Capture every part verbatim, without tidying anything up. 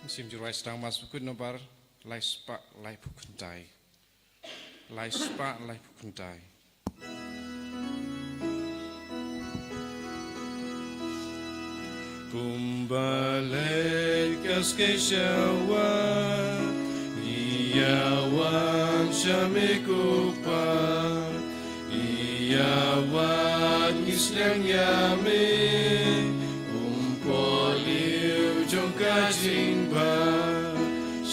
Sim Ju Rwai Sdang Mass Bakhuid nombar lai spah laiphew khyndai. Lai spah laiphew khyndai. Kumba leit ka skei sha wah, ngi ïa wan sha me ko Pa. Ïa wad ngi sliang ïa me, um pohliew jong ka jingbha.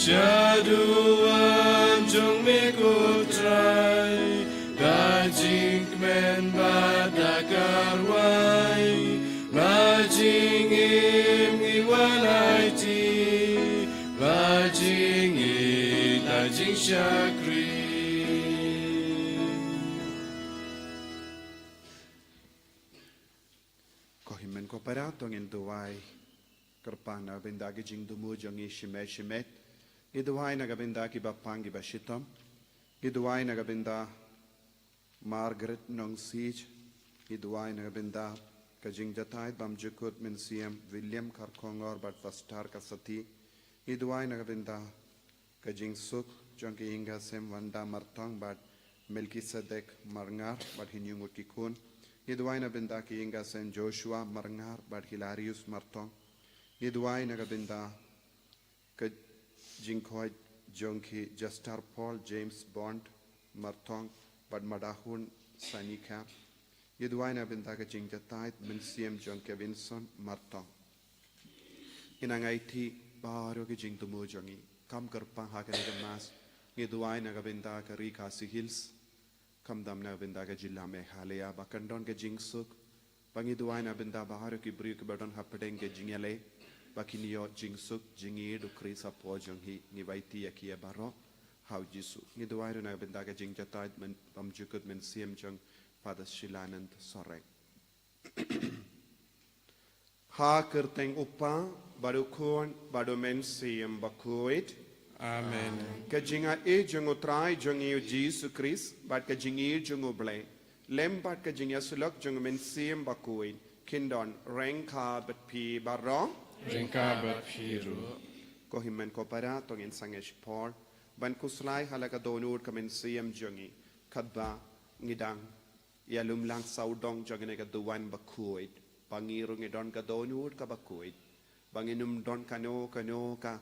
Shaduwan jong me ko Trai, da jingkmen bad da ka rwai, la jingim ngi wan aiti, la jingïeit la jingshakri. Ko hynmen ko para, to ngin duwai kyrpang na ka bynta ki jingthmu jong ngi shimet shimet. Ngi duwai na ka bynta kiba pang kiba shitom. Ngi duwai na ka bynta Margaret Nongsiej. Ngi duwai na ka bynta ka jingjahthait bymjukut Mynsiem William Kharkongor bad Pastor Kasati. Ngi duwai na ka bynta ka jingsuk jong ka ïing ka sem Wanda Martong bad Melkisedek Marngar bad hynñiew ngut ki khun. Ngi duwai na bynta ka ïing ka sem Joshua Marngar bad Hilarius Martong. Ngi duwai na ka bynta ka jingkhoit jong ki Justar Paul, James Bond Martong bad Madahun Sanika. Ngi duwai na bynta ka jingjahthait mynsiem jong Kevinson Martong. Ngin nang aiti baroh ki jingthmu jong ngi. Kam kyrpang ha kane ka Mass, ngi duwai na ka bynta ka ri Khasi Hills, khamtam na ka bynta ka jylla Meghalaya, ba kan don ka jingsuk. Ba ngi duwai na bynta baroh ki briew kiba don hapdeng ka jingïaleh, ba kin ïoh jingsuk, jingïeit u Khrist hapoh jong ngi. Ngi aiti ïa ki baroh ha u Jisu. Ngi duwai ruh na ka bynta ka jingjahthait bymjukut mynsiem jong Father Shilanand Soreng. Ha ka kyrteng u Kpa bad u Khun bad u Mynsiem Bakhuid. Amen. Ka jingaiei jong u Trai jong ngi u Jisu Khrist bad ka jingïeit jong u Blei lem bad ka jingïasyllok jong u Mynsiem Bakhuid kin don ryngkat bad phi baroh. Ryngkat bad phi ruh. Ko hynmen ko para, to ngin sangeh shipor ban khuslai ha la ka dohnud ka mynsiem jong ngi, katba ngi dang ïalumlang sawdong jong kane ka duwan bakhuid, ba ngi ruh ngi don ka dohnud kaba khuid, ba ngin ym don kano kano ka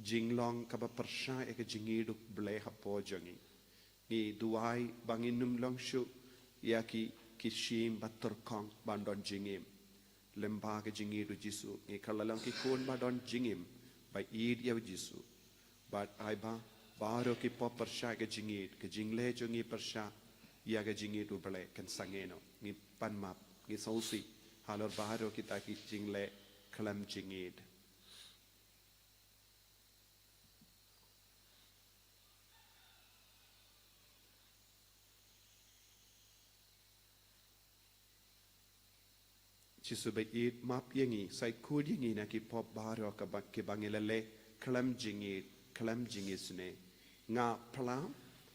jinglong kaba pyrshah ïa ka jingïeit u Blei hapoh jong ngi. Ngi duwai ba ngin ym long shuh ïa ki, ki shim ba tyrkhong ban don jingim. Lem bad ka jingïeit u Jisu, ngi kylla long ki khun ba don jingim, ba ïeit ïa u Jisu. Bad ai ba baroh ki pop pyrshah ka jingïeit, ka jingleh jong ngi pyrshah ïa ka jingïeit u Blei, kan sangeh noh. Ngi pan map, ngi sngewsih halor baroh kita ki jingleh khlem jingïeit. Jisu baieit, map ïa ngi, sa khuid ïa ngi na ki pop baroh kaba, kiba ngi la leh khlem jingïeit, khlem jingisynei. Nga phla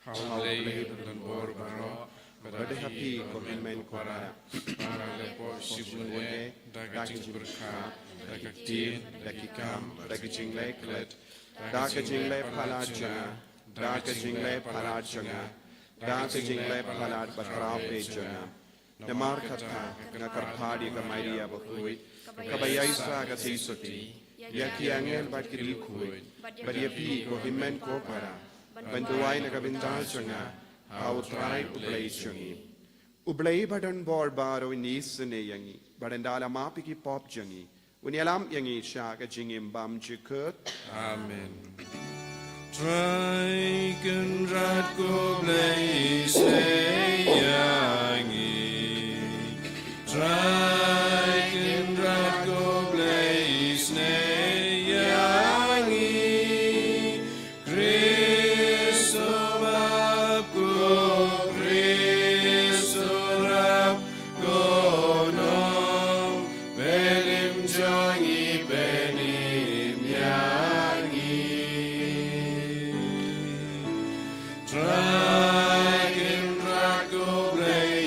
ha U Blei badonbor baroh, bad ha phi ko hynmen ko para, ba nga la leh pop shibun eh, da ka jingpyrkhat, da ka ktien, da ki kam, da ka jingleh klet, da ka jingleh palat jong nga, da ka jingleh palat jong nga, da ka jingleh palat bakhraw eh jong nga. Namar kata nga kyrpad ïa ka Maria bakhuid, kaba ïaisah ka Theisotti, ïa ki angel bad ki riewkhuid, bad ïa phi ko hynmen ko para, ban duwai na ka bynta jong nga ha U Trai U Blei jong ngi. U Blei badonbor baroh un isynei ïa ngi, bad un da la map ïa ki pop jong ngi, un ïalam ïa ngi sha ka jingim bymjukut. Amen. Trai Kynrad ko Blei isynei ïa ngi. Trai Kynrad ko Blei isynei ïa ngi. Khrist u map ko, Khrist u rap ko, nongpynim jong ngi pynim ïa ngi. Trai Kynrad ko Blei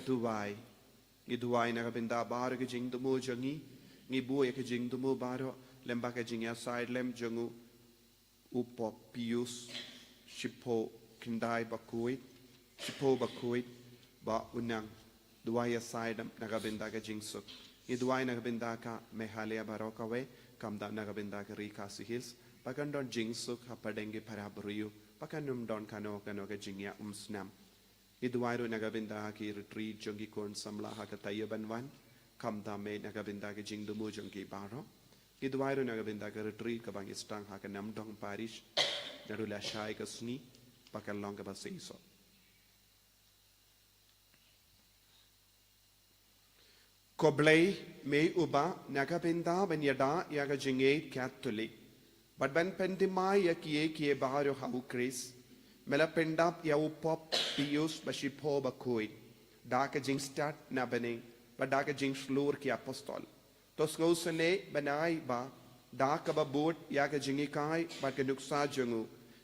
Duwai. Ngi duwai na ka bynta baroh ka jingthmu jong ngi. Ngi buh ïa ka jingthmu baroh lem bad ka jingïasaid lem jong u, u Pope Pius shiphew khyndai bakhuid, shiphew bakhuid, ba u nang duwai ïasaid lem na ka bynta ka jingsuk. Ngi duwai na ka bynta ka Meghalaya baroh kawei, khamtam na ka bynta ka Ri Khasi Hills, ba kan don jingsuk hapdeng ki para briew, ba kan ym don kano kano ka jingïaumsnam. Ngi duwai ruh na ka bynta ki retreat jong ki khun samla ha ka taïew ban wan, khamtam eh na ka bynta ka jingthmu jong ki baroh. Ngi duwai ruh na ka bynta ka retreat kaba ngi sdang ha ka Namdong Parish, naduh lashai ka sngi, ba kan long kaba seisoh. Ko Blei, me uba na ka bynta ban ïada ïa ka jingïeit Katholik bad ban pynthymmai ïa kiei kiei baroh ha u Khrist, me la pyndap ïa u Pope Pius ba shiphew bakhuid da ka jingstad na bneng bad da ka jingshlur ki apostol. To sngewsynei bynta ba da kaba bud ïa ka jinghikai bad ka nuksa jong u,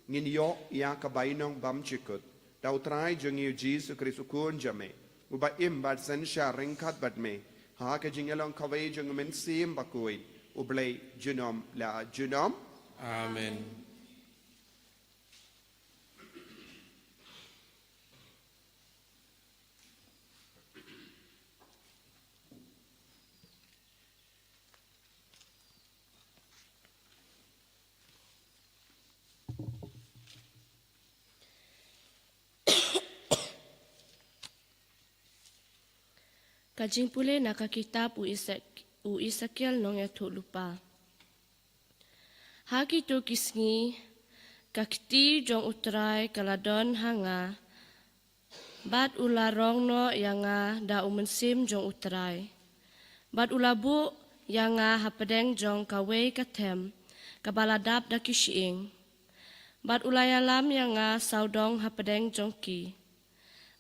ngin ïoh ïa ka bainong bymjukut da u Trai jong ngi u Jisu Khrist u Khun jong me, uba im bad synshar ryngkat bad me ha ka jingïalong kawei jong u Mynsiem Bakhuid, U Blei junom la junom. Amen. Ka jingpule na ka kitab u Esak-, u Esekiel nongïathuhlypa. Ha kito ki sngi, ka kti jong u Trai ka la don ha nga, bad u la rong noh ïa nga da u Mynsiem jong u Trai. Bad u la buh ïa nga hapdeng jong kawei ka them, kaba la dap da ki shyieng. Bad u la ïalam ïa nga sawdong hapdeng jong ki.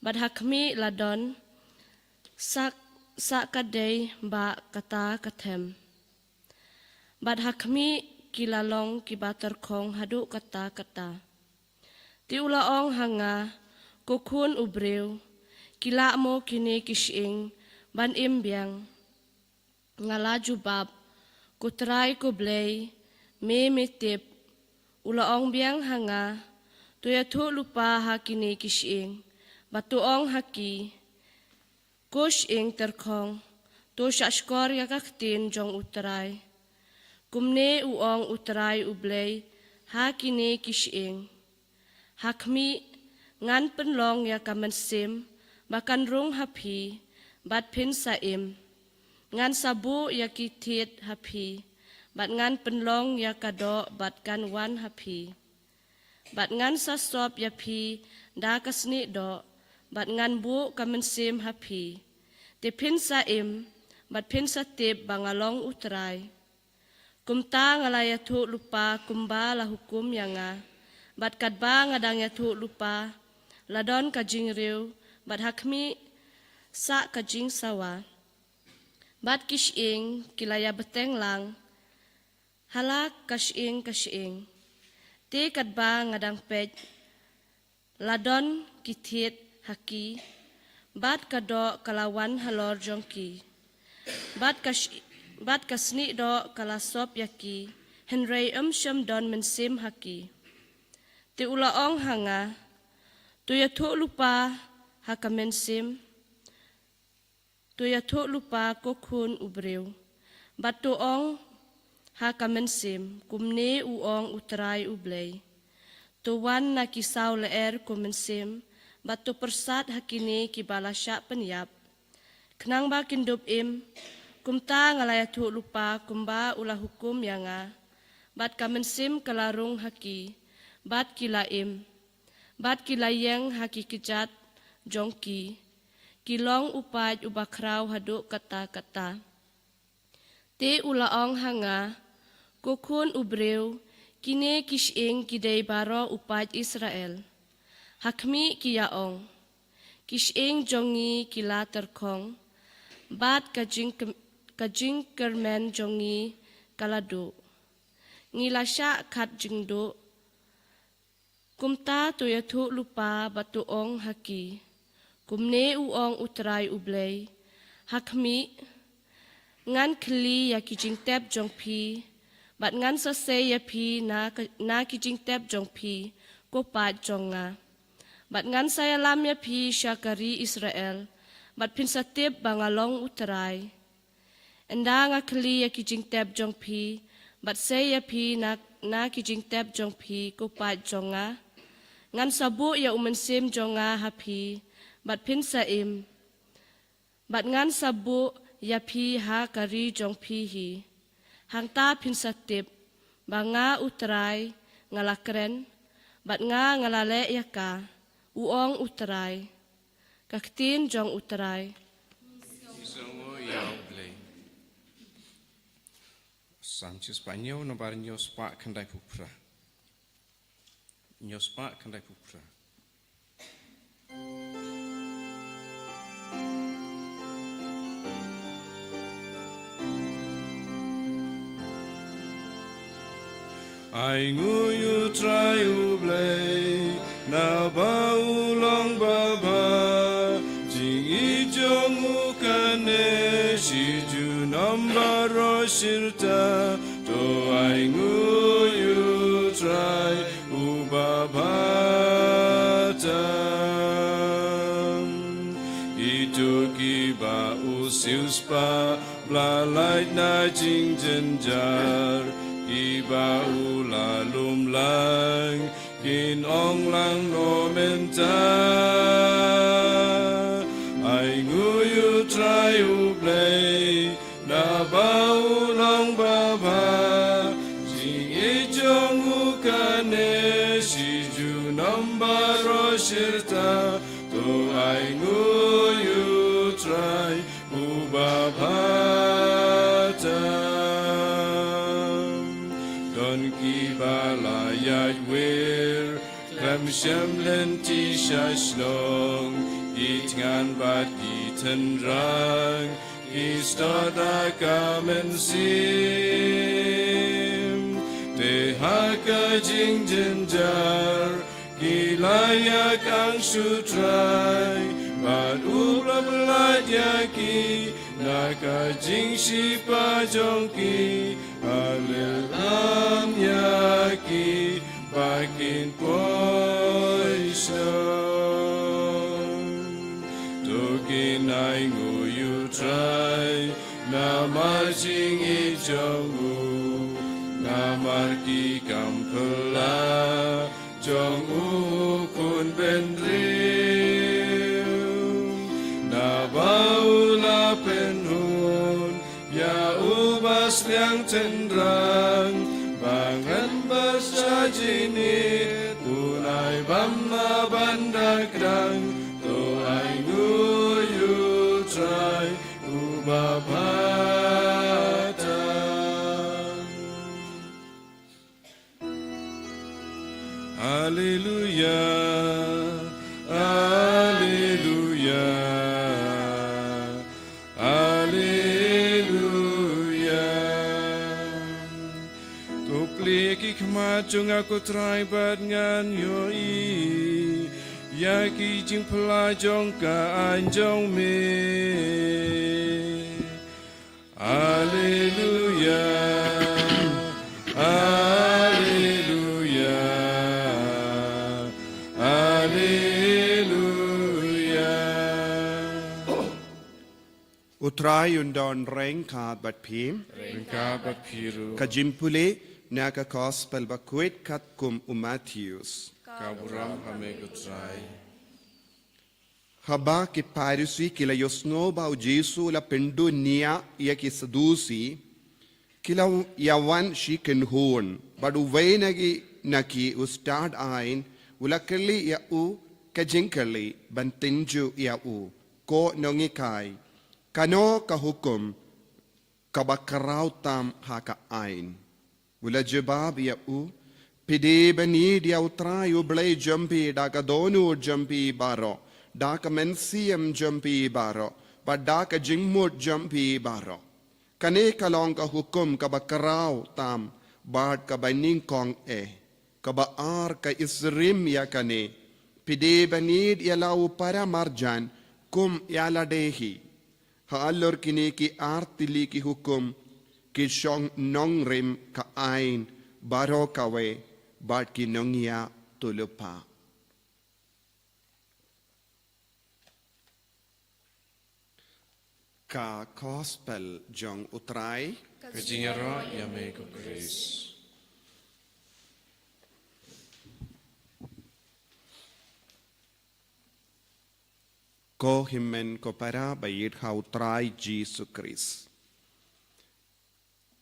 Bad ha khmih la don sa, sa ka dei ba kata ka them. Bad ha khmih ki la long kiba tyrkhong haduh katta katta. Te u la ong ha nga, ko khun u briew, ki lah mo kine ki shyieng ban im biang? Nga la jubab, ko Trai ko Blei, me me tip. U la ong biang ha nga, to ïathuhlypa ha kine ki shyieng, bad to ong ha ki, ko shyieng tyrkhong, to shahshkor ïa ka ktien jong u Trai. Kumne u ong u Trai u Blei ha kine ki shyieng. Ha khmih, ngan pynlong ïa ka mynsiem ba kan rung ha phi, bad phin sa im. Ngan sa buh ïa ki thied ha phi, bad ngan pynlong ïa ka doh bad kan wan ha phi. Bad ngan sa sop ïa phi da ka snieh doh, bad ngan buh ka mynsiem ha phi. Te phin sa im, bad phin sa tip ba nga long u Trai. Kumta nga la ïathuhlypa kumba la hukum ïa nga. Bad katba nga dang ïathuhlypa, la don ka jingriew, bad ha khmih sa ka jingsawa. Bad ki shyieng ki la ïabteng lang ha la ka shyieng ka shyieng. Te katba nga dang peit, la don ki thied ha ki, bad ka doh ka la wan halor jong ki. Bad ka sh-, bad ka snieh doh ka la sop ïa ki, hynrei ym shym don mynsiem ha ki. Te u la ong ha nga, to ïathuhlypa ha ka mynsiem, to ïathuhlypa ko khun u briew. Bad to ong ha ka mynsiem, kumne u ong u Trai u Blei. To wan na ki saw lyer ko mynsiem, bad to pyrsad ha kine kiba la shah pynïap, khnang ba kin dup im. Kumta nga la ïathuhlypa kumba u la hukum ïa nga. Bad ka mynsiem ka la rung ha ki, bad ki la im. Bad ki la ïeng ha ki kjat jong ki, ki long u paid uba khraw haduh katta katta. Te u la ong ha nga, ko khun u briew, kine ki shyieng ki dei baroh u paid Israel. Ha khmih ki ïa ong, ki shyieng jong ngi ki la tyrkhong, bad ka jing-, ka jingkyrmen jong ngi ka la duh. Ngi la shah khat jingduh. Kumta to ïathuhlypa bad to ong ha ki, Kumne u ong U Trai U Blei: Ha khmih, ngan khylli ïa ki jingtep jong phi, bad ngan sa sei ïa phi na, ka, na ki jingtep jong phi, ko paid jong nga. Bad ngan sa ïalam ïa phi sha ka ri Israel, bad phin sa tip ba nga long U Trai. Ynda nga khylli ïa ki jingtep jong phi, bad sei ïa phi na, na ki jingtep jong phi, ko paid jong nga, ngan sa buh ïa U Mynsiem jong nga ha phi, bad phin sa im. Bad ngan sa buh ïa phi ha ka ri jong phi hi. Hangta phin sa tip ba nga U Trai nga la kren, bad nga nga la leh ïa ka, u ong U Trai. Ka ktien jong U Trai. Ki sngewbha ïa U Blei. Sam chispah hynñiew, nombar hynñiew spah khyndai phew phra. Hynñiew spah khyndai phew phra. Ainguh U Trai U Blei, naba u long babha, jingïeit jong u kane shi junom baroh shirta. To ainguh U Trai uba bha tam. Kito kiba u siewspah ba la lait na jingjynjar, kiba u la lum lang, kin ong lang noh mynta: Ainguh U Trai U Blei, naba u long babha, jingïeit jong u kane shi junom baroh shirta. To ainguh U Trai uba bha tam. Don kiba la ïaid wir khlem shim lynti sha shnong, ki thngan bad ki tynrang ki stad ha ka mynsiem. Te ha ka jingjynjar ki la ïakhun sha U Trai, bad u pyllait ïa ki na ka jingshitom jong ki, bad u ïalam ïa ki ba kin poi shnong. To kin ainguh U Trai namar jingïeit jong u, namar ki kam phylla jong u khun bynriew. Naba u la pynhun ïa u basliang tynrang, ba ngan bsa jingïeit, un ai bam na ban da kdang. To ainguh U Trai uba bha tam. Haleluya, haleluya, haleluya. To plie ki khmat jong nga ko Trai bad ngan ïohi ïa ki jingphylla jong ka aiñ jong me. Alleluia, alleluia, alleluia. U Trai un don ryngkat bad phi. Ryngkat bad phi ruh. Ka jingpule na ka Gospel ba khuid katkum u Mathaios. Ka burom ha me ko Trai. Haba ki Pharisi ki la ïohsngew ba u Jisu u la pynduh nia ïa ki Sadusi, ki la ïawan shi kynhun, bad uwei na ki, na ki u stad aiñ, u la kylli ïa u ka jingkylli ban tynjuh ïa u, ko nonghikai, kano ka hukum kaba khraw tam ha ka aiñ. U la jubab ïa u, phi dei ban ïeit ïa u Trai u Blei jong phi da ka dohnud jong phi baroh, da ka mynsiem jong phi baroh, bad da ka jingmut jong phi baroh. Kane ka long ka hukum kaba khraw tam bad kaba nyngkong eh. Kaba ar ka isynrim ïa kane, phi dei ban ïeit ïa la u para marjan Kum ïa lade hi, halor kine ki ar tylli ki hukum, ki shong nongrim ka aiñ baroh kawei, bad ki nongïathuhlypa. Ka Gospel jong U Trai. Ka jingïaroh ïa me ko Khrist. Ko hynmen ko para ba ïeit ha U Trai Jisu Khrist.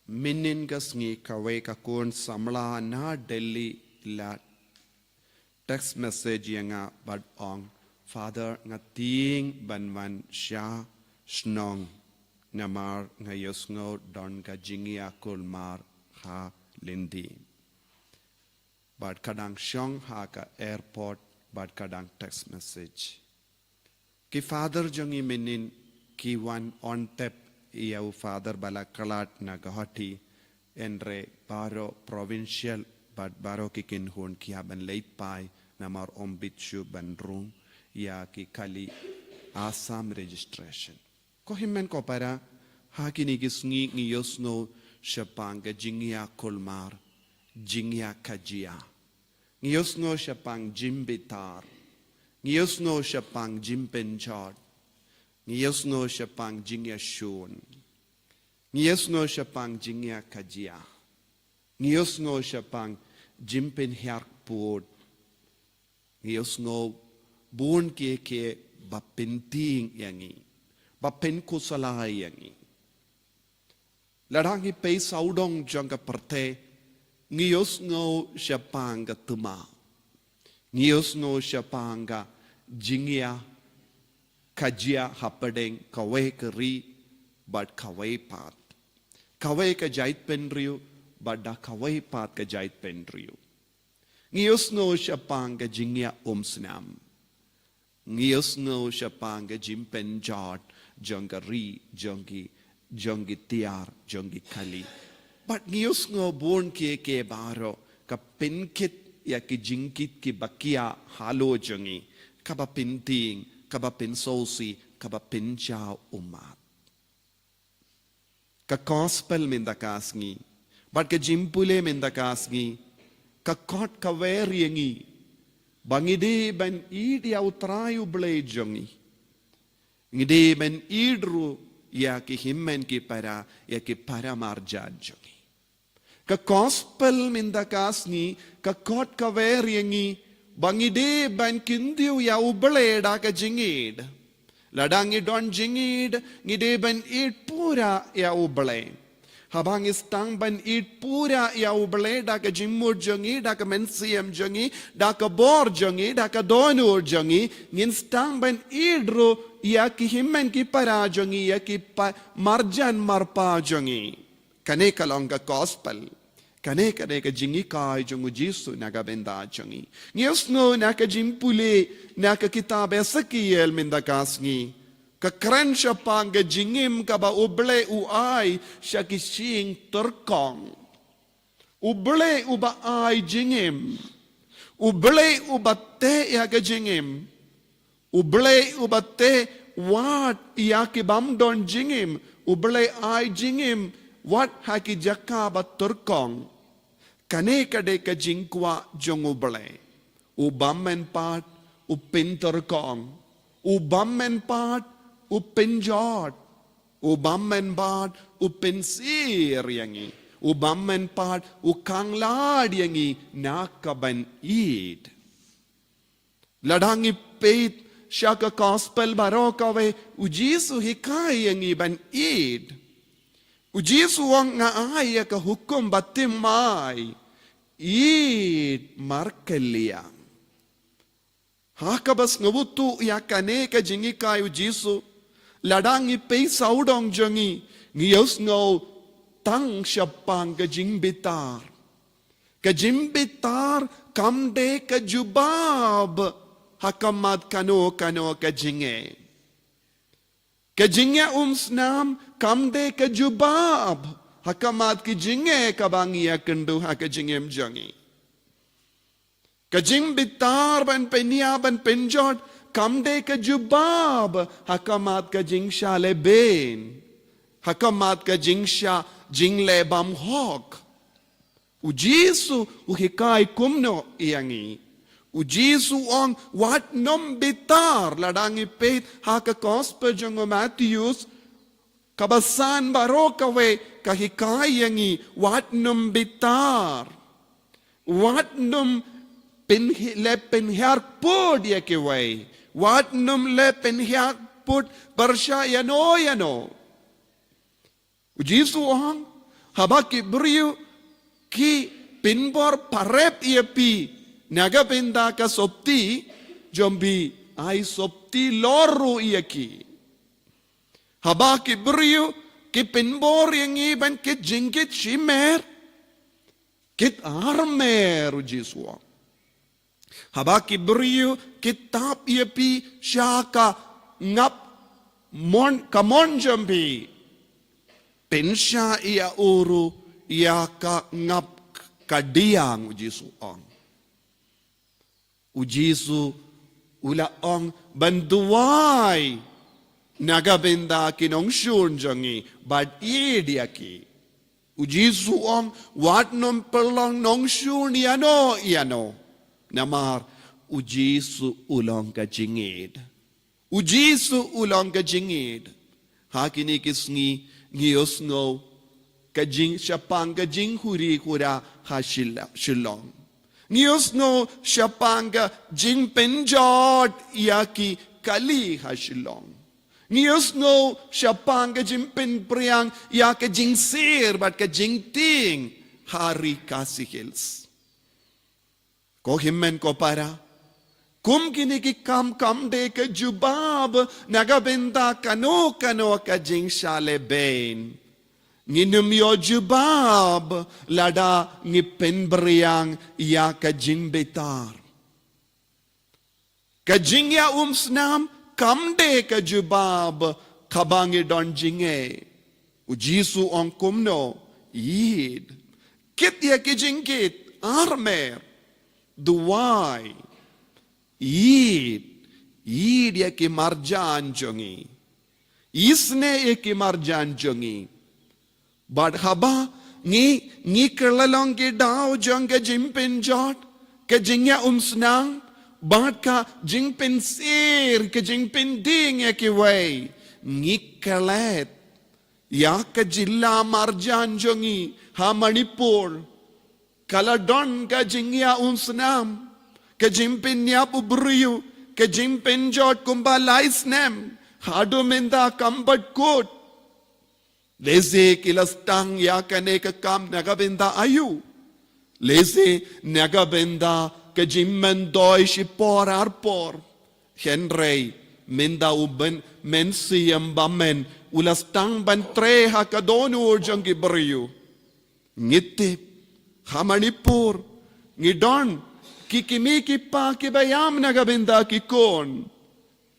Mynnin ka sngi kawei ka khun samla na Delhi la text message ïa nga bad ong, "Father, nga tieng ban wan sha shnong namar nga ïohsngew don ka jingïakhun mar ha lynti." Bad ka dang shong ha ka airport, bad ka dang text message. Ki father jong ngi mynnin ki wan on tep ïa u father ba la khlad na Guwahati, hynrei baroh provincial bad baroh ki kynhun ki hap ban leit phai namar ym bit shuh ban rung ïa ki kali Assam registration. Ko hynmen ko para, ha kine ki sngi ngi ïohsngew shaphang ka jingïakhun mar, jingïakajia. Ngi ïohsngew shaphang jingbitar. Ngi ïohsngew shaphang jingpynjot. Ngi ïohsngew shaphang jingïashun. Ngi ïohsngew shaphang jingïakajia. Ngi ïohsngew shaphang jingpynhiar pud. Ngi ïohsngew bun kiei kiei ba pyntieng ïa ngi, ba pynkhuslai ïa ngi. Lada ngi peit sawdong jong ka pyrthei, ngi ïohsngew shaphang ka thma. Ngi ïohsngew shaphang ka jingïakajia hapdeng kawei ka ri bad kawei pat, kawei ka jaitbynriew bad da kawei pat ka jaitbynriew. Ngi ïohsngew shaphang ka jingïaumsnam. Ngi ïohsngew shaphang ka jingpynjot jong ka ri, jong ki, jong ki tiar, jong ki kali. Bad ngi ïohsngew bun kiei kiei baroh ka pynkit ïa ki jingkit kiba khia halor jong ngi, kaba pyntieng, kaba pynsngewsih, kaba pynjaw ummat. Ka Gospel mynta ka sngi bad ka jingpule mynta ka sngi ka khot kawei ïa ngi ba ngi dei ban ïeit ïa U Trai U Blei jong ngi. Ngi dei ban ïeit ruh ïa ki hynmen ki para, ïa ki para marjan jong ngi. Ka Gospel mynta ka sngi ka khot kawei ïa ngi ba ngi dei ban kyntiew ïa U Blei da ka jingïeit. Lada ngi don jingïeit, ngi dei ban ïeit pura ïa U Blei. Haba ngi sdang ban ïeit pura ïa U Blei da ka jingmut jong ngi, da ka mynsiem jong ngi, da ka bor jong ngi, da ka dohnud jong ngi, ngin sdang ban ïeit ruh ïa ki hynmen ki para jong ngi, ïa ki pa-, marjan marpa jong ngi. Kane ka long ka Gospel. Kane, kane ka jinghikai jong U Jisu na ka bynta jong ngi. Ngi ïohsngew na ka jingpule na ka kitab Esekiel mynta ka sngi, ka kren shaphang ka jingim kaba U Blei u ai sha ki shyieng tyrkhong. U Blei uba ai jingim. U Blei uba teh ïa ka jingim. U Blei uba teh wat ïa ki bym don jingim. U Blei ai jingim wat ha ki jaka ba tyrkhong. Kane ka dei ka jingkwah jong U Blei. U bym pat u pyntyrkhong. U bym pat u pynjot. U bym pat u pynsir ïa ngi. U bym pat u khang lad ïa ngi na ka ban ïeit. Lada ngi peit sha ka Gospel baroh kawei, U Jisu hikai ïa ngi ban ïeit. U Jisu u ong, nga ai ïa ka hukum ba thymmai. Ïeit markylliang. Ha kaba sngewthuh ïa kane ka jinghikai U Jisu, lada ngi peit sawdong jong ngi, ngi ïohsngew tang shaphang ka jingbitar. Ka jingbitar kam dei ka jubab ha khmat kano kano ka jingeh. Ka jingïaumsnam kam dei ka jubab ha khmat ki jingeh kaba ngi ïakynduh ha ka jingim jong ngi. Ka jingbitar ban pynïap ban pynjot kam dei ka jubab ha khmat ka jingshah lehbein, ha khmat ka jingshah jingleh bymhok. U Jisu u hikai kumno ïa ngi? U Jisu u ong, wat nym bitar. Lada ngi peit ha ka Gospel jong u Mathaios kaba san baroh kawei ka hikai ïa ngi, wat nym bitar. Wat nym pynhi-, leh pynhiar put ïa kiwei. Wat nym leh pynhiar put pyrshah ïano ïano. U Jisu u ong, haba ki briew ki pynbor pharep ïa phi na ka bynta ka sopti, jong phi ai sopti lor ruh ïa ki. Haba ki briew ki pynbor ïa ngi ban kit jingkit shimer, kit armer, u Jisu u ong. Haba ki briew ki tap ïa phi sha ka ngap mon, ka mon jong phi, pynshah ïa u ruh ïa ka ngap kadiang, u Jisu u ong. U Jisu u la ong ban duwai na ka bynta ki nongshun jong ngi bad ïeit ïa ki. U Jisu u ong, wat nym pynlong nongshun ïano ïano. Namar u Jisu u long ka jingïeit. U Jisu u long ka jingïeit. Ha kine ki sngi ngi ïohsngew ka jing, shaphang ka jinghuri hura ha Shilla-, Shillong. Ngi ïohsngew shaphang ka jingpynjot ïa ki kali ha Shillong. Ngi ïohsngew shaphang ka jingpynpriang ïa ka jingsir bad ka jingtieng ha ri Khasi Hills. Ko hynmen ko para, kum kine ki kam kam dei ka jubab na ka bynta kano kano ka jingshah lehbein. Ngin ym ïoh jubab lada ngi pynpriang ïa ka jingbitar. Ka jingïaumsnam kam dei ka jubab kaba ngi don jingeh. U Jisu u ong kumno? Ïeit. Kit ïa ki jingkit armer. Duwai. Ïeit. Ïeit ïa ki marjan jong ngi. Isynei ïa ki marjan jong ngi. Bad haba ngi, ngi kylla long ki daw jong ka jingpynjot, ka jingïaumsnam bad ka jingpynsir, ka jingpyndieng ïa kiwei, ngi klet ïa ka jylla marjan jong ngi ha Manipur. Ka la don ka jingïaumsnam, ka jingpynïap u briew, ka jingpynjot kumba lai snem, haduh mynta kam pat kut. Lehse ki la sdang ïa kane ka kam na ka bynta aïu? Lehse na ka bynta ka jingmyntoi shipor arpor. Hynrei mynta u Mynsiem Bymman u la sdang ban trei ha ka dohnud jong ki briew. Ngi tip, ha Manipur ngi don ki kmie ki kpa kiba ïam na ka bynta ki khun.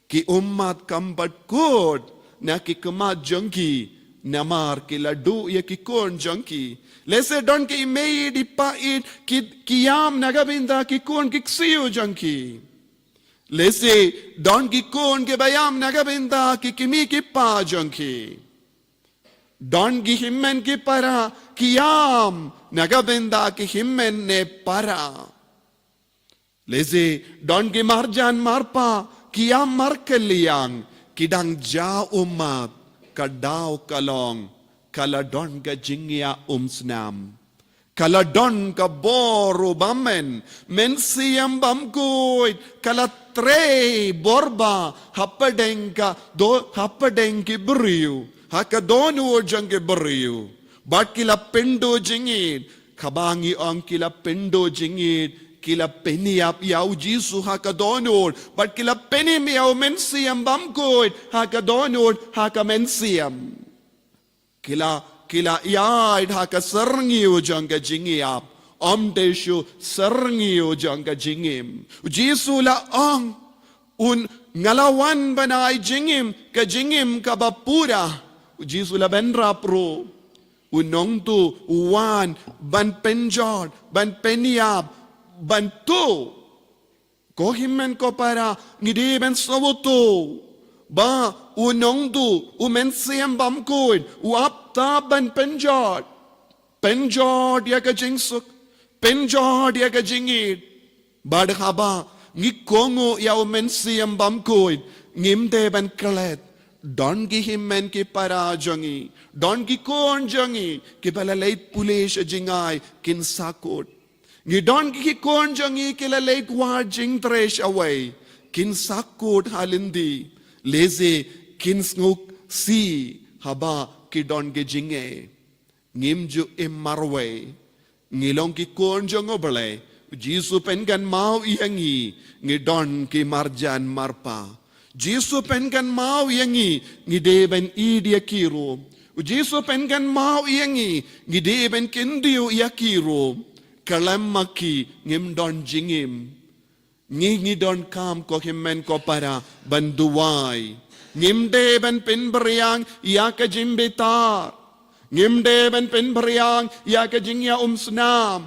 Ki ummat kam pat kut na ki khmat jong ki, namar ki la duh ïa ki khun jong ki. Lehse don ki mei ïeit i pa ïeit ki, ki ïam na ka bynta ki khun ki ksiew jong ki. Lehse don ki khun kiba ïam na ka bynta ki kmie ki kpa jong ki. Don ki hynmen ki para ki ïam na ka bynta ki hynmen ne para. Lehse don ki marjan marpa ki ïam markylliang, ki dang jia ummat, ka daw ka long ka la don ka jingïaumsnam. Ka la don ka bor u Bymman, Mynsiem Bymkhuid ka la trei bor ba hapdeng ka do, hapdeng ki briew ha ka dohnud jong ki briew. Bad ki la pynduh jingïeit, kaba ngi ong ki la pynduh jingïeit, ki la pynïap ïa u Jisu ha ka dohnud, bad ki la pynim ïa u Mynsiem Bymkhuid ha ka dohnud, ha ka mynsiem. Ki la, ki la ïaid ha ka syrngiew jong ka jingïap, ym dei shu syrngiew jong ka jingim. U Jisu u la ong, un, nga la wan ban ai jingim, ka jingim kaba pura. U Jisu u la bynrap ruh. U nongtuh u wan ban pynjot, ban pynïap, ban tuh. Ko hynmen ko para, ngi dei ban sngewthuh ba u nongduh, u Mynsiem Bakhuid u ap tap ban pynjot. Pynjot ïa ka jingsuk, pynjot ïa ka jingïeit. Bad haba ngi kohnguh ïa u Mynsiem Bakhuid, ngim dei ban klet. Don ki hynmen ki para jong ngi, don ki khun jong ngi kiba la leit pule sha jngai, kin sa kut. Ngi don ki khun jong ngi ki la leit wad jingtrei shawei, kin sa kut ha lynti. Lehse kin sngewsih haba ki don ki jingeh. Ngim ju im marwei. Ngi long ki khun jong U Blei. U Jisu u pynkynmaw ïa ngi, ngi don ki marjan marpa. U Jisu u pynkynmaw ïa ngi, ngi dei ban ïeit ïa ki ruh. U Jisu u pynkynmaw ïa ngi, ngi dei ban kyntiew ïa ki ruh. Khlem ma ki ngim don jingim. Ngi, ngi donkam, ko hynmen ko para, ban duwai. Ngim dei ban pynbiang ïa ka jingbitar. Ngim dei ban pynbiang ïa ka jingïaumsnam.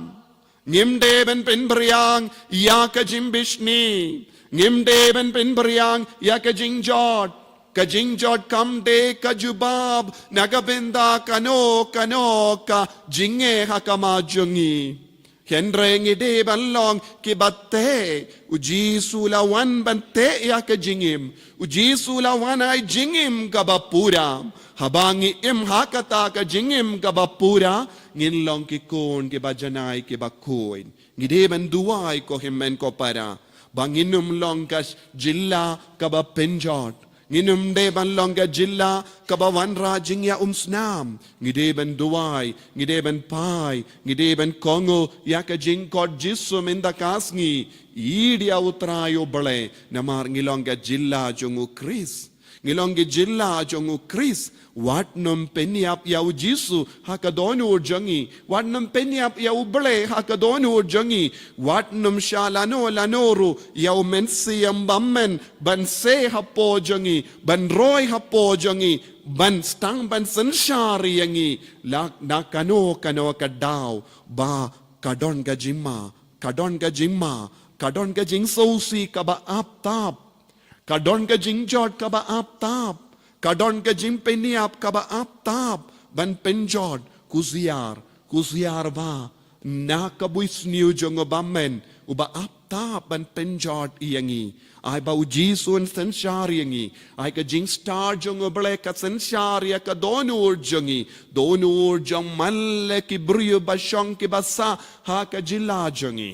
Ngim dei ban pynbiang ïa ka jingbishni. Ngim dei ban pynbiang ïa ka jingjot. Ka jingjot kam dei ka jubab na ka bynta kano kano ka jingeh ha khmat jong ngi. Hynrei ngi dei ban long kiba teh. U Jisu u la wan ban teh ïa ka jingim. U Jisu u la wan ai jingim kaba pura. Haba ngi im ha kata ka jingim kaba pura, ngin long ki khun kiba janai kiba khuid. Ngi dei ban duwai, ko hynmen ko para, ba ngin ym long ka jylla kaba pynjot. Ngin ym dei ban long ka jylla kaba wanrah jingïaumsnam. Ngi dei ban duwai, ngi dei ban phai, ngi dei ban kohnguh ïa ka jingkhot Jisu mynta ka sngi. Ïeit ïa U Trai U Blei, namar ngi long ka jylla jong U Khrist. Ngi long ka jylla jong U Khrist. Wat nym pynïap ïa U Jisu ha ka dohnud jong ngi. Wat nym pynïap ïa U Blei ha ka dohnud jong ngi. Wat nym shah lano lano ruh ïa U Mynsiem Bakhuid ban seh hapoh jong ngi, ban roi hapoh jong ngi, ban sdang ban synshar ïa ngi. La na kano kano ka daw ba ka don ka jingma, ka don ka jingma, ka don ka jingsngewsih kaba ap tap. Ka don ka jingjot kaba ap tap. Ka don ka jingpynïap kaba ap tap ban pynjot. Kusiar, kusiar ba na ka buisniew jong U Bamon uba ap tap ban pynjot ïa ngi. Ai ba U Jisu un synshar ïa ngi. Ai ka jingstad jong U Blei ka synshar ïa ka dohnud jong ngi, dohnud jong man la ki briew ba shong kiba sah ha ka jylla jong ngi.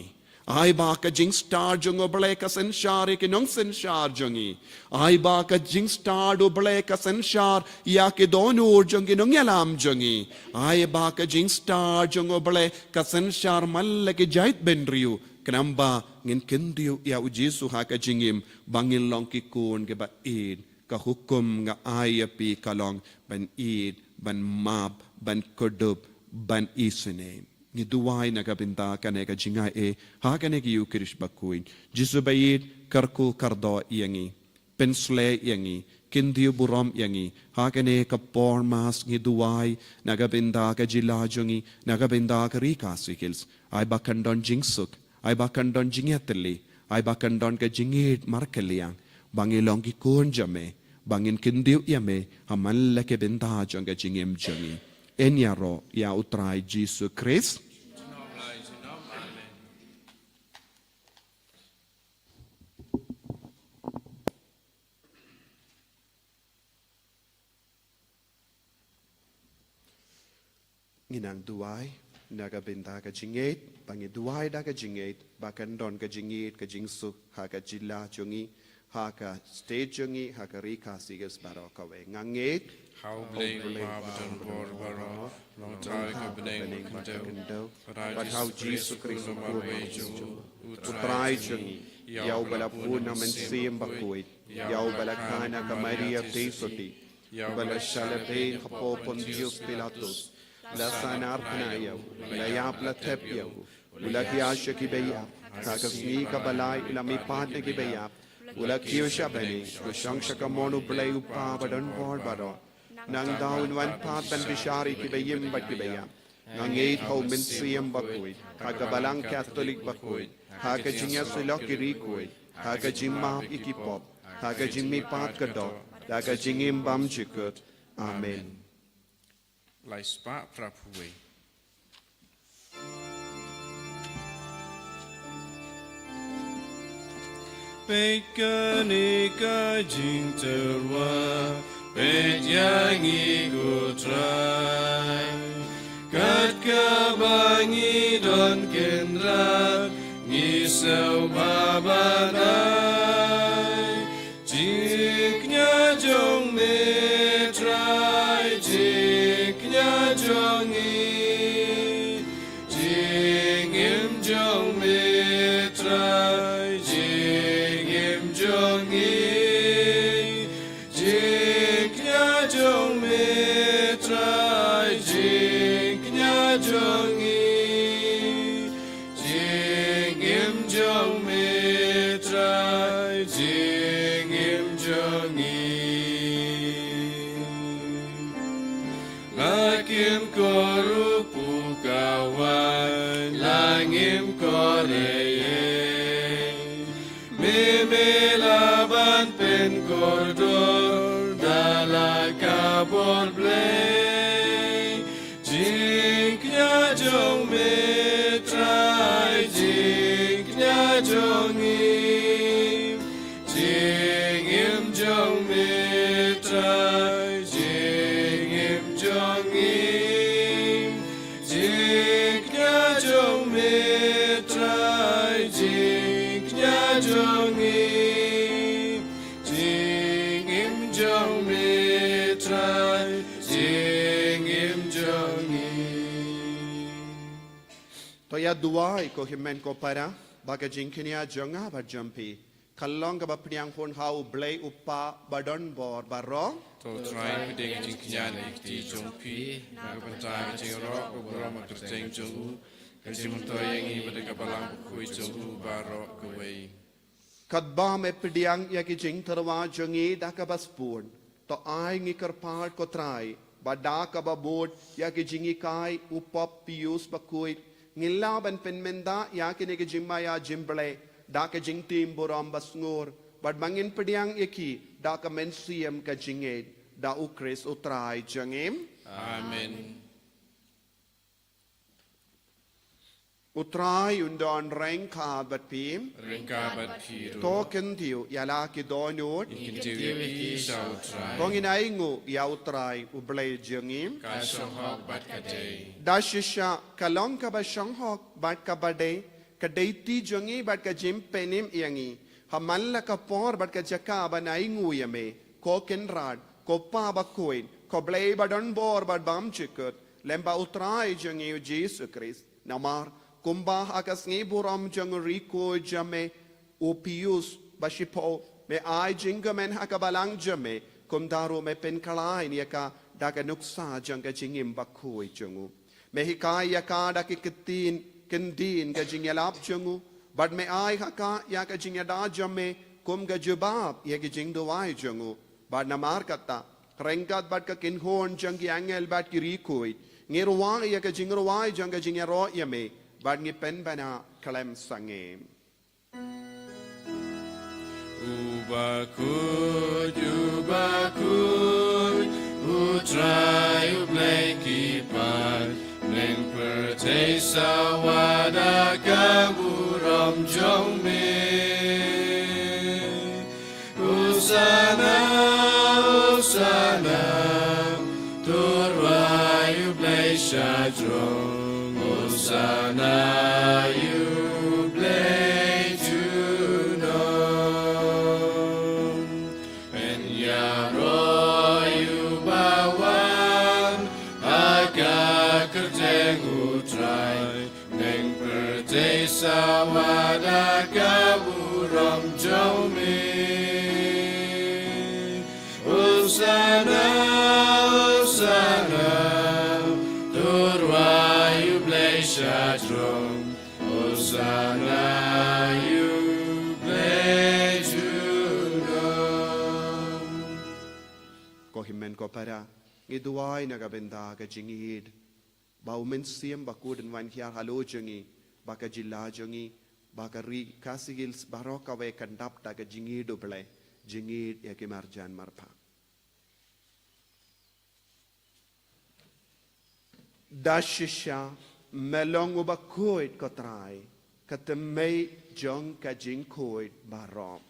Ai ba ka jingstad jong U Blei ka synshar ïa ki nongsynshar jong ngi. Ai ba ka jingstad U Blei ka synshar ïa ki dohnud jong ki nongïalam jong ngi. Ai ba ka jingstad jong U Blei ka synshar man la ki jaitbynriew. Khnang ba ngin kyntiew ïa U Jisu ha ka jingim, ba ngin long ki khun kiba ïeit. Ka hukum nga ai ïa phi ka long ban ïeit, ban map, ban kdup, ban isynei. Ngi duwai na ka bynta kane ka jingaiei ha kane ka Ïukharist bakhuid. Jisu ba ïeit, kyrkhu kyrdoh ïa ngi. Pynshlei ïa ngi, kyntiew burom ïa ngi. Ha kane ka por Mass ngi duwai na ka bynta ka jylla jong ngi, na ka bynta ka Ri Khasi Hills. Ai ba kan don jingsuk, ai ba kan don jingïatylli, ai ba kan don ka jingïeit markylliang, ba ngi long ki khun jong me, ba ngin kyntiew ïa me ha man la ki bynta jong ka jingim jong ngi. Yn ïaroh ïa U Trai Jisu Khrist. Ngi nang duwai na ka bynta ka jingïeit, ba ngi duwai da ka jingïeit, ba kan don ka jingïeit ka jingsuk ha ka jylla jong ngi, ha ka state jong ngi, ha ka Ri Khasi Hills baroh kawei. Nga ngeit ha U Blei Uba Donbor baroh, Longtrai ka bneng bad ka khyndew, bad ha U Jisu Khrist U Khun U Trai jong ngi, ïa uba la bun na U Mynsiem Bakhuid, ïa uba la kha na ka Maria Theisotti, uba la shah lehbeiñ hapoh Pontius Pilatus, la sahnarphna ïa u, la ïap la thep ïa u, u la hiar sha ki baïap, ha ka sngi kaba lai u la mihpat na ki baïap, u la kiew sha bneng, u shong sha ka mon U Blei U Kpa Uba Donbor baroh. Nangta un wan pat ban bishar ïa ki baïm bad ki baïap. Nga ngeit ha U Mynsiem Bakhuid, ha ka Balang Katholik bakhuid, ha ka jingïasyllok ki riewkhuid, ha ka jingmap ïa ki pop, ha ka jingmihpat ka doh, da ka jingim bymjukut. Amen. Lai spah phra phew wei. Peit kane ka jingtyrwa, peit ïa ngi ko Trai. Kat kaba ngi don kynrad, ngi sngewbha ban ai. Jingkñia jong me Trai, jingkñia jong ngi. Jingim jong me Trai, jingim jong ngi. Jingkñia jong me Trai, jingkñia jong ngi. Jingim jong me Trai, jingim jong ngi. La kim kor u pu ka waiñ, la ngim kor ei ei. Me me la ban pynkordor da la ka bor Blei. Jingkñia jong me Trai, jingkñia jong ngi. Jingim jong me Trai, jingim jong ngi. Jingkñia jong me Trai, jingkñia jong ngi. Jingim jong me Trai, jingim jong ngi. To ïa duwai ko hynmen ko para, ba ka jingkñia jong nga bad jong phi ka long kaba pdiang hun ha u Blei u Kpa ba don bor baroh. To Trai, pdiang jingkñia na ki kti jong phi na ka bynta ka jingïaroh ka burom ka kyrteng jong u, ka jingmyntoi ïa ngi bad ka balang bakhuid jong u baroh kawei. Katba me pdiang ïa ki jingtyrwa jong ngi da kaba sbun, to ai ngi kyrpad ko Trai ba da kaba bud ïa ki jinghikai u Pop Pius bakhuid, ngin lah ban pynmynta ïa kine ki jingmaïa jingblei da ka jingtim burom basngur, bad ba ngin pdiang ïa ki da ka mynsiem ka jingngeit, da u Khrist u Trai jong ngi. Amen. U Trai un don ryngkat bad phi. Ryngkat bad phi ruh. To kyntiew ïa la ki dohnud. Ngin kyntiew ïa ki sha u Trai. To ngin ainguh ïa u Trai u Blei jong ngi. Ka shong hok bad ka dei. Da shisha ka long kaba shong hok bad kaba dei, ka dei ti jong ngi bad ka jingpynim ïa ngi, ha man la ka por bad ka jaka ban ainguh ïa me, ko Kynrad, ko Kpa bakhuid, ko Blei ba don bor bad bymjukut, lem bad u Trai jong ngi u Jisu Khrist. Namar kumba ha ka sngi burom jong u riewkhuid jong me u Pius ba shiphew, me ai jingkmen ha ka balang jong me, kumta ruh me pynkhlaiñ ïa ka da ka nuksa jong ka jingim bakhuid jong u. Me hikai ïa ka da ki ktien kyndin ka jingïalap jong u, bad me ai ha ka ïa ka jingïada jong me kum ka jubab ïa ki jingduwai jong u. Bad namar kata, ryngkat bad ka kynhun jong ki angel bad ki riewkhuid, ngi rwai ïa ka jingrwai jong ka jingïaroh ïa me, bad ngi pynbna khlem sangeh. U bakhuid, u bakhuid, u Trai u Blei ki paid, neng pyrthei sawa da ka burom jong me. Hosana, Hosana, to rwai ïa u Blei shajrong. Hosana ïa u Blei junom. Pynïaroh ïa uba wan ha ka kyrteng u Trai. Neng pyrthei sawa da ka burom jong me. Hosana, Hosana, to rwai ïa u Blei shajrong. Hosana ïa u Blei junom. Ko hynmen ko para, ngi duwai na ka bynta ka jingïeid ba u Mynsiem Bakhuid un wan hiar halor jong ngi, ba ka jylla jong ngi ba ka ri Khasi Hills baroh kawei kan dap da ka jingïeit U Blei, jingïeit ïa ki marjan marpa. Da shisha me long uba khuid ko Trai, ka tymmen jong ka jingkhuid baroh.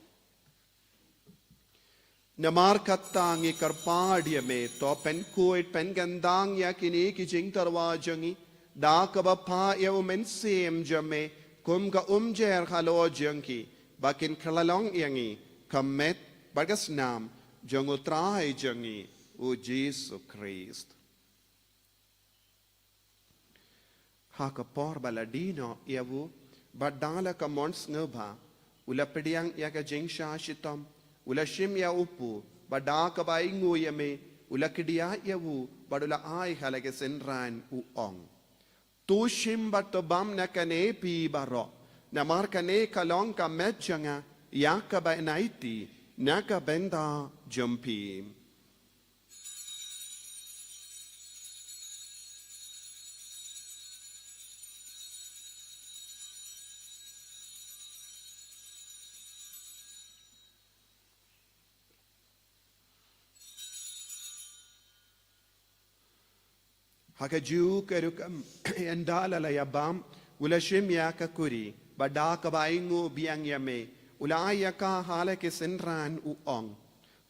Namar kata ngi kyrpad ïa me, to pynkhuid pynkyndang ïa kine ki jingtyrwa jong ngi da kaba phah ïa U Mynsiem jong me kum ka umjer halor jong ki, ba kin kylla long ïa ngi ka met bad ka snam jong U Trai jong ngi U Jisu Khrist. Ha ka por ba la die noh ïa u, bad da la ka mon sngewbha, u la pdiang ïa ka jingshah shitom, u la shim ïa u pud, bad da kaba ainguh ïa me, u la kdiah ïa u, bad u la ai ha la ki synran, u ong: To shim bad to bam na kane phi baroh, namar kane ka long ka met jong nga ïa kaba aiti na ka bynta jong phi. Ha kajuh ka rukom, ynda la la ïa bam, u la shim ïa ka kuri, bad da kaba ainguh biang ïa me, u la ai ïa ka ha la ki synran, u ong: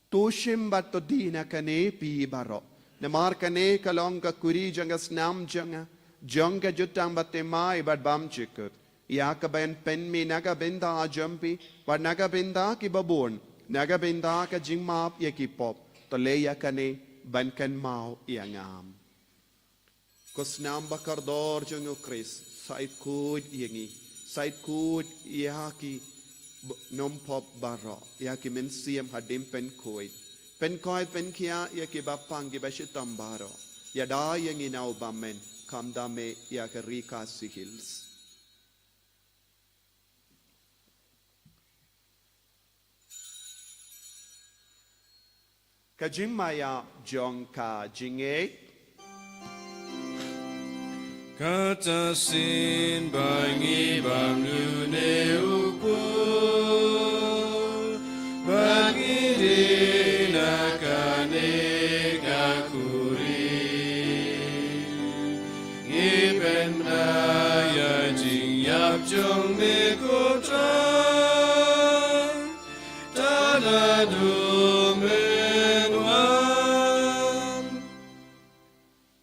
To shim bad to die na kane phi baroh, namar kane ka long ka kuri jong ka snam jong nga, jong ka jutang bathymmai bad bymjukut, ïa kaba yn pynmih na ka bynta jong phi bad na ka bynta kiba bun, na ka bynta ka jingmap ïa ki pop. To leh ïa kane ban kynmaw ïa nga. Ko snam bakordor jong U Khrist, sa ïeit khuid ïa ngi, sa ïeit khuid ïa ki b-, nongpop baroh, ïa ki mynsiem hadien pynkhuid. Pynkhuid pynkhiah ïa ki bapang ki bashitom baroh. Ïada ïa ngi na u bymmen, khamtam eh ïa ka ri Khasi Hills. Ka jingmaïa jong ka jingngeit. Kata shisien ba ngi bam lune u pud, ba ngi die na kane ka kuri. Ngi pynbna ïa jingïap jong me ko Trai, ta naduh men wan.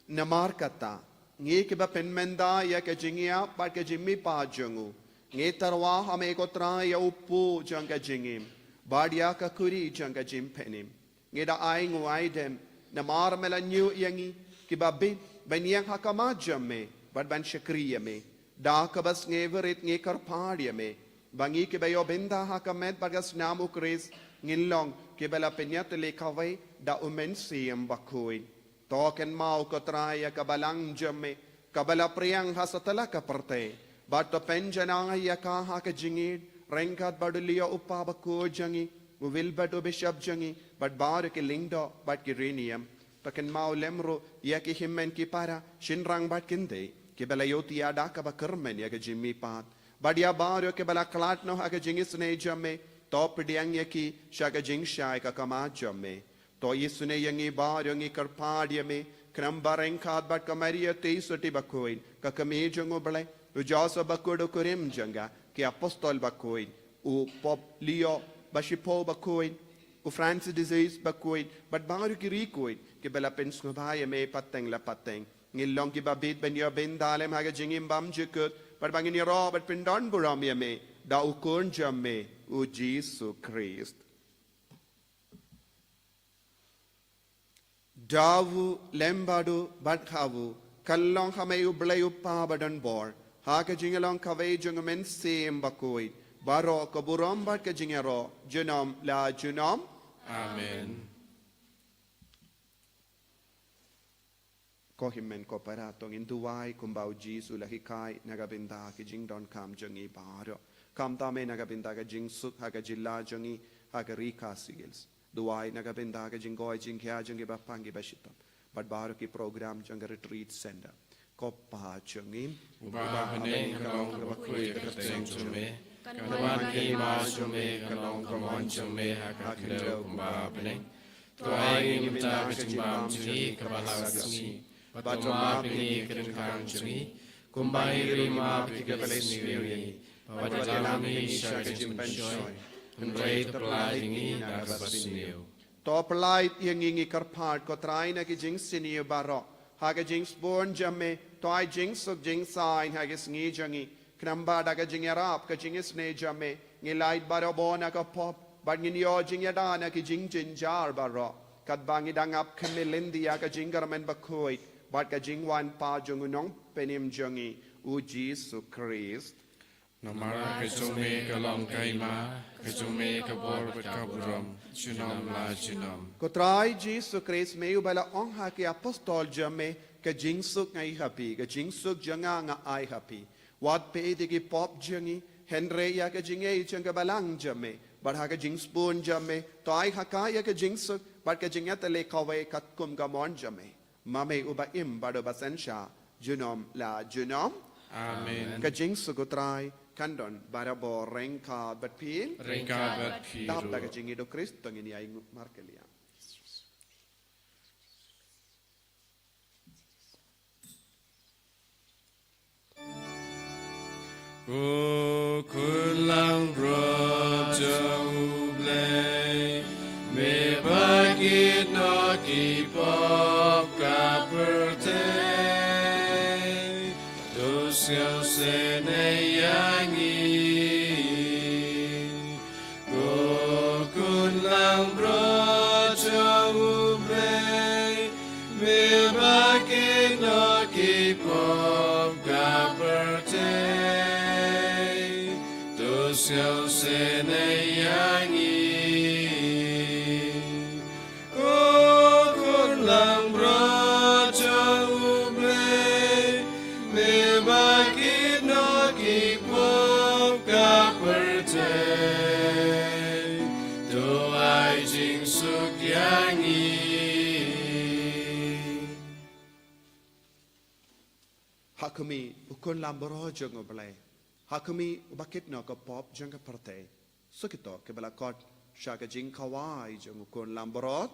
Namar kata, ngi kiba pynmynta ïa ka jingïap bad ka jingmihpat jong u, ngi tyrwa ha me ko Trai ïa u pud jong ka jingim, bad ïa ka kuri jong ka jingpynim. Ngi da ainguh aidem, namar me la ñiew ïa ngi, kiba bit, ban ïeng ha khmat jong me, bad ban shakri ïa me. Da kaba sngewrit ngi kyrpad ïa me, ba ngi kiba ïoh bynta ha ka met bad ka snam U Khrist, ngin long kiba la pynïatylli kawei da U Mynsiem Bakhuid. To kynmaw ko Trai ïa ka balang jong me, kaba la phriang ha satlak ka pyrthei. Bad to pynjanai ïa ka ha ka jingïeit, ryngkat bad u Leo u kpa bakhuid jong ngi, u Wilbert u bishop jong ngi, bad baroh ki lyngdoh, bad ki riewniam. To kynmaw lem ruh ïa ki hynmen ki para, shynrang bad kynthei, kiba la ïohthiah da kaba kyrmen ïa ka jingmihpat. Bad ïa baroh kiba la khlad noh ha ka jingisynei jong me, to pdiang ïa ki, sha ka jingshai ka khmat jong me. To isynei ïa ngi baroh ngi kyrpad ïa me, khnang ba ryngkat bad ka Maria Theisotti bakhuid, ka kmie jong U Blei, u Joseph bakhuid u kurim jong ka, ki apostol bakhuid, u Pope Leo bashiphew bakhuid, u Francis de Assisi bakhuid, bad baroh ki riewkhuid, kiba la pynsngewbha ïa me pateng la pateng. Ngin long kiba bit ban ïoh bynta lem ha ka jingim bymjukut, bad ba ngin ïaroh bad pyndonburom ïa me, da u Khun jong me, u Jisu Khrist. Da u lem bad u bad ha u, kan long ha me U Blei U Kpa badonbor, ha ka jingïalong kawei jong U Mynsiem Bakhuid, baroh ka burom bad ka jingïaroh, junom la junom. Amen. Ko hynmen ko para, to ngin duwai kumba u Jisu u la hikai na ka bynta ki jingdonkam jong ngi baroh. Khamtam eh na ka bynta ka jingsuk ha ka jylla jong ngi, ha ka ri Khasi Hills. Duwai na ka bynta ka jingkoit jingkhiah jong ki bapang ki bashitom, bad baroh ki program jong ka Retreat Center. Ko Pa jong ngi uba ha bneng, ka long kaba khuid ka kyrteng jong me. Kan wan ka hima jong me, kan long ka mon jong me ha ka khyndew kumba ha bneng. To ai ngi mynta ka jingbam jong ngi kaba la ka sngi. Bad to map ïa ngi ki jingkyrkhu jong ngi, kumba ngi ruh ngi map ïa kito kiba la ïasniew ïa ngi. Bad to lam ïa ngi sha ka jingpynshoi, hynrei to pyllait ïa ngi na kaba sniew. To pyllait ïa ngi, ngi kyrpad, ko Trai, na ki jingsniew baroh, ha ka jingsbun jong me. To ai jingsuk jingsaiñ ha ki sngi jong ngi, khnang ba da ka jingïarap ka jingisynei jong me, ngin lait barabor na ka pop bad ngin ïoh jingïada na ki jingjynjar baroh, katba ngi dang ap khmih lynti ïa ka jingkyrmen bakhuid bad ka jingwan pat jong u Nongpynim jong ngi, u Jisu Khrist. Namar ka jong me ka long ka hima, ka jong me ka bor bad ka burom, junom la junom. Ko Trai Jisu Khrist, me uba la ong ha ki apostol jong me, ka jingsuk nga ai ha phi, ka jingsuk jong nga nga ai ha phi. Wat peit ïa ki pop jong ngi, hynrei ïa ka jingaiei jong ka balang jong me. Bad ha ka jingsbun jong me, to ai ha ka ïa ka jingsuk bad ka jingïatylli kawei katkum ka mon jong me. Ma me uba im bad uba synshar, junom la junom. Amen. Ka jingsuk u Trai kan don barabor ryngkat bad phi. Ryngkat bad phi ruh. Dap da ka jingïeit u Khrist to ngin ïai nguh markylliang. Ko khun langbrot jong U Blei, me ba kit noh ki pop ka pyrthei, to sngewsynei ïa ngi. Ko khun langbrot jong U Blei, me ba kit noh ki pop ka pyrthei, to sngewsynei ïa ngi. Ko khun langbrot jong U Blei, me ba kit noh ki pop ka pyrthei, to ai jingsuk ïa ngi. Ha khmih u khun langbrot jong U Blei, ha khmih uba kit noh ka pop jong ka pyrthei. Sa kito kiba la khot sha ka jingkhawai jong u khun langbrot.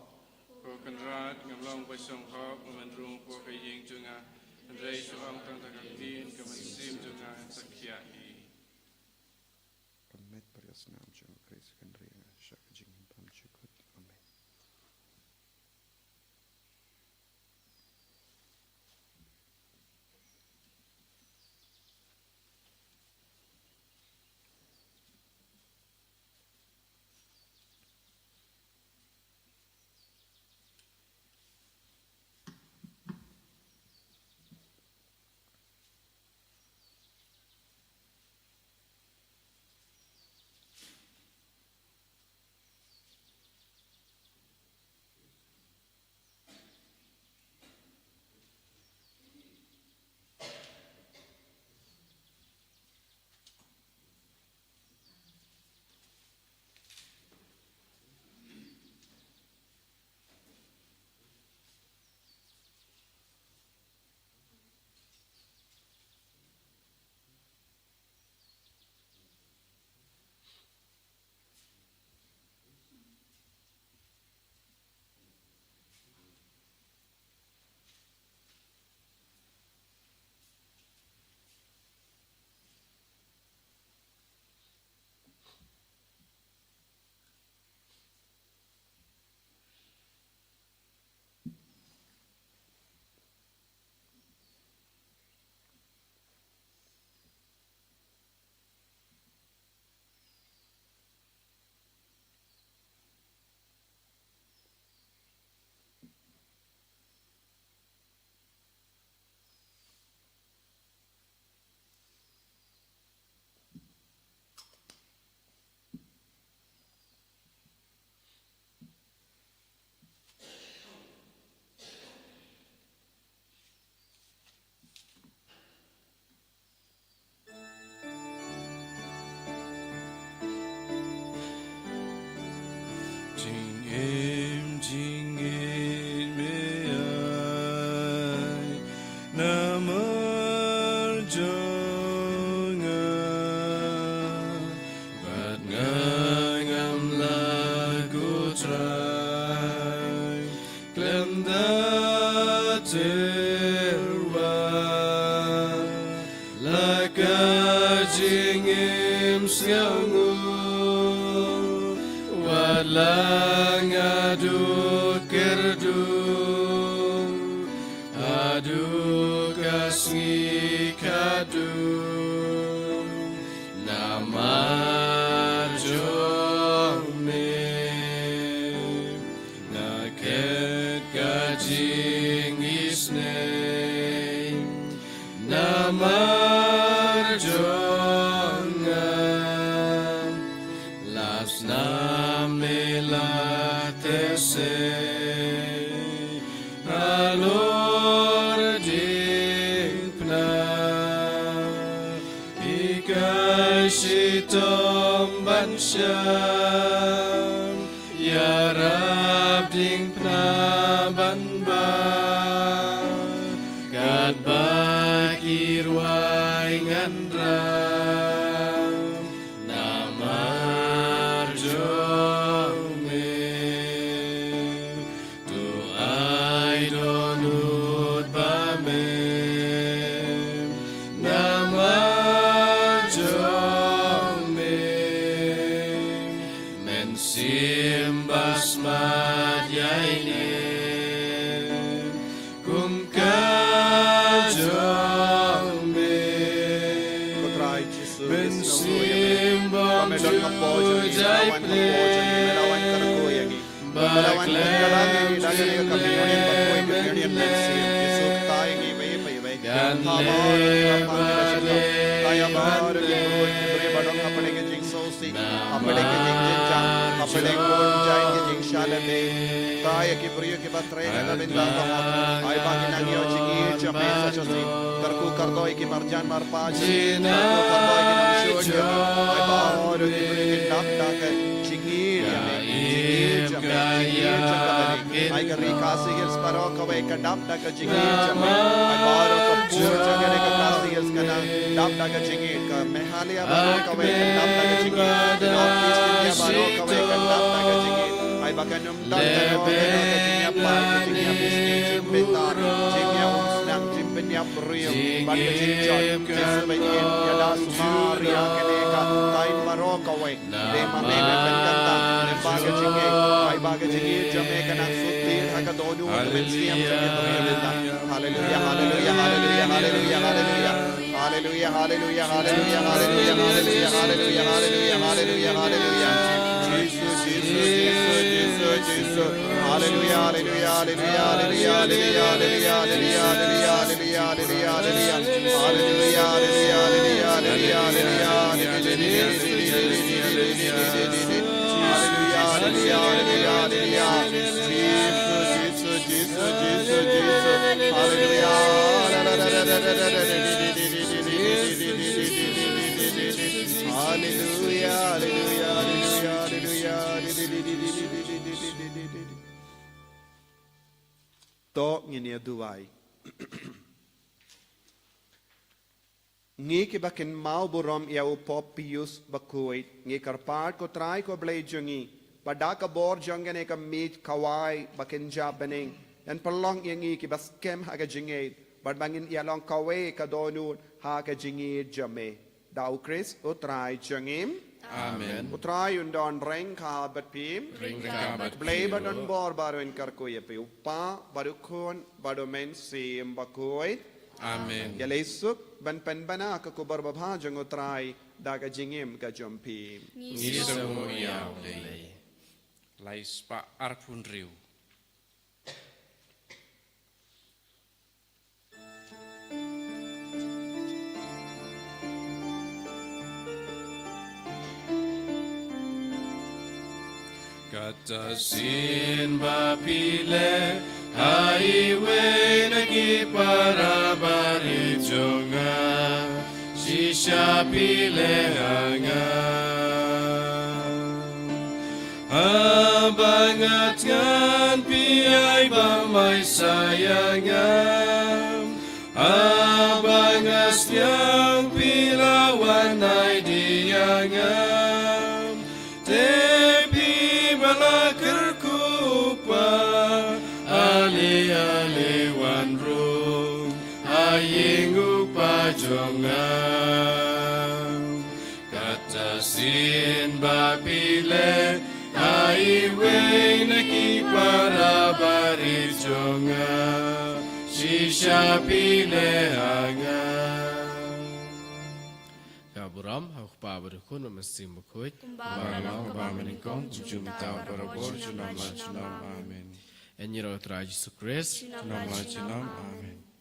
Ko Kynrad, ngam long ba shong hok, ngam rung hapoh ka ïing jong nga, hynrei shu ong tang da ka ktien, ka mynsiem jong nga kan sa khiah hi. Ka met bad ka snam jong U Khrist kan ri ïa nga sha ka jingim bymjukut. Amen. jingim sngewnguh, wat la nga duk kyrduh haduh ka sngi khatduh, namar jong me. Nga khet ka jingisnei namar jong nga. Lashai me la teh sei halor diengphna, hikai shitom ban shong, ïarap diengphna ban bam, katba ki rwai ngan ram namar jong me. To ai dohnud ba me namar jong me. Mynsiem ba smat ïa ine kum ka jong me. Ko Trai Jisu, mynsiem ba me don ka por jong ngi, me la wan ka por jong ngi, me la wan kyrkhu ïa ngi. Ba la wan pynkylla ïa ngi da kane ka communion bakhuid, communion mynsiem. Jisu, kta ïa ngi iwei pa iwei. Kha baroh ki ba don hapdeng ka jingsngewsih, hapdeng ka jingjynjar, hapdeng ka jingshah lade. Kta ïa ki briew ki ba trei ha ka bynta ka hok. Ai ba kin nang ïoh jingïeit jong me sa shisien. Kyrkhu kyrdoh ïa ki marjan marpa jong ngi. Kyrkhu kyrdoh ïa ki nongshun jong me. Ai baroh ki briew kin dap da ka jingïeit jong me. Jingïeit jong me. Jingïeit jong me. Ai ka ri Khasi Hills baroh kawei ka dap da ka jingïeit jong me. Ai baroh ka pud jong kane ka Khasi Hills ka nang dap da ka jingïeit, ka Meghalaya baroh kawei ka dap da ka jingïeit, ka North East India baroh kawei ka dap da ka jingïeit. Ai ba kan ym don kano kano ka jingïapar, ka jingïabisngi, jingbynta, jingïaumsnam, jingpynïap briew bad ka jingjot. Jisu ba ïeit, ïada sumar ïa kane ka thaiñ baroh kawei. Dei ma me, me pynkyntang, me ba ka jingïeit, ai ba ka jingïeit jong me ka nang sut tied ha ka dohnud mynsiem jong ki briew mynta. Haleluia, haleluia, haleluia, haleluia, haleluia. Haleluia, haleluia, haleluia, haleluia, haleluia, haleluia, haleluia, haleluia, haleluia. Jisu, Jisu, Jisu, Jisu, Jisu. Haleluia, haleluia, haleluia, haleluia, haleluia, haleluia, haleluia, haleluia. Haleluia, haleluia, haleluia, haleluia, haleluia. Haleluia, haleluia, haleluia, haleluia. Jisu, Jisu, Jisu, Jisu, Jisu. Haleluia. Haleluia, haleluia, haleluia, haleluia, haleluia. To ngin ïa duwai. Ngi kiba kynmaw burom ïa u Pope Pius bakhuid, ngi kyrpad ko Trai ko Blei jong ngi, ba da ka bor jong kane ka miej khawai ba kynja bneng, yn pynlong ïa ngi kiba skhem ha ka jingngeit, bad ba ngin ïa long kawei ka dohnud ha ka jingngeit jong me. Da u Khrist u Trai jong ngi. Amen. U Trai un don ryngkat bad phi. Ryngkat bad phi. Blei ba don bor baroh un kyrkhu ïa phi, u Kpa bad u Khun bad u Mynsiem Bakhuid. Amen. Ïaleh suk ban pynbna ka khubor babha jong u Trai da ka jingim ka jong phi. Ngi sngewnguh ïa u Blei. Lai spah arphew hynriew. Kata sien ba phi leh ha iwei na ki para barit jong nga, shisha phi leh ha nga. Haba nga thngan phi ai bam ai sa ïa nga. Haba nga sliang phi la wan ai die ïa nga. Te phi ba la kyrkhu, Kpa, ale ale wan rung ha ïing u Kpa jong nga. Sien ba phi leh ha iwei na ki para barit jong nga, shisha phi leh ha nga. Ka burom ha u Kpa bad u Khun bad u Mynsiem Bakhuid. Kumba long, kumba mynnyngkong, kumjuh mynta, barabor, junom la junom. Amen. Ïa ngi ruh, Trai Jisu Khrist. Junom la junom. Amen.